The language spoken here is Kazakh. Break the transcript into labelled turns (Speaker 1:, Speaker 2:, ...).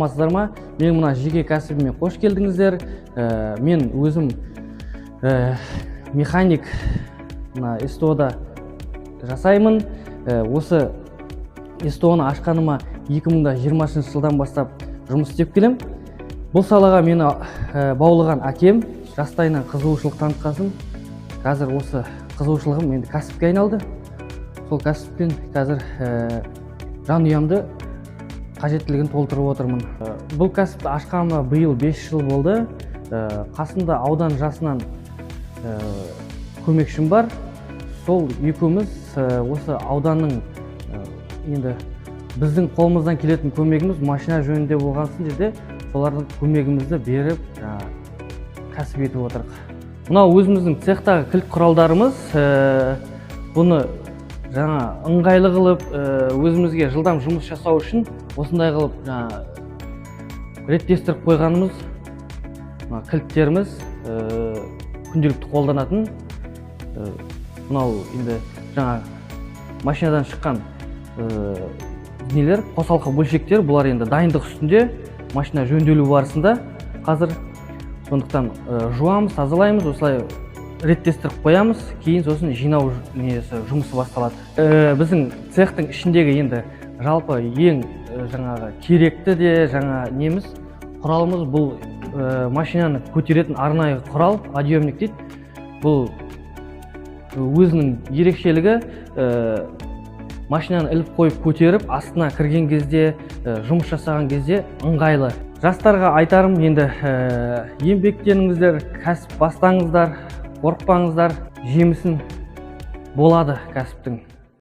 Speaker 1: Саламатсыздар ма? Менің мына жеке кәсібіме қош келдіңіздер. Мен өзім механик, мына СТО-да жасаймын. Осы СТО-ны ашқаныма 2020 жылдан бастап жұмыс істеп келем. Бұл салаға мені баулыған әкем жастайынан қызығушылық танытқасын, қазір осы қызығушылығым енді кәсіпке айналды. Сол кәсіппен қазір жанұямды қажеттілігін толтырып отырмын. Бұл кәсіпті ашқаныма биыл 5 жыл болды. Қасымда аудан жасынан көмекшім бар. Сол екеуміз осы ауданның енді біздің қолымыздан келетін көмегіміз машина жөнінде болғансын жерде солардың көмегімізді беріп, жаңағы кәсіп етіп отырық. Мынау өзіміздің цехтағы кілт құралдарымыз. Бұны жаңа ыңғайлы қылып, өзімізге жылдам жұмыс жасау үшін осындай қылып жаңа реттестіріп қойғанымыз. Мына кілттеріміз, күнделікті қолданатын. Мынау енді жаңа машинадан шыққан нелер, қосалқы бөлшектер. Бұлар енді дайындық үстінде, машина жөнделу барысында қазір. Сондықтан жуамыз, тазалаймыз, осылай реттестіріп қоямыз. Кейін сосын жинау несі, жұмысы басталады. Біздің цехтың ішіндегі енді жалпы ең жаңағы керекті де жаңа неміз, құралымыз бұл машинаны көтеретін арнайы құрал, подъемник дейді. Бұл өзінің ерекшелігі машинаны іліп қойып, көтеріп, астына кірген кезде, жұмыс жасаған кезде ыңғайлы. Жастарға айтарым енді еңбектеніңіздер, кәсіп бастаңыздар, қорықпаңыздар, жемісін болады кәсіптің.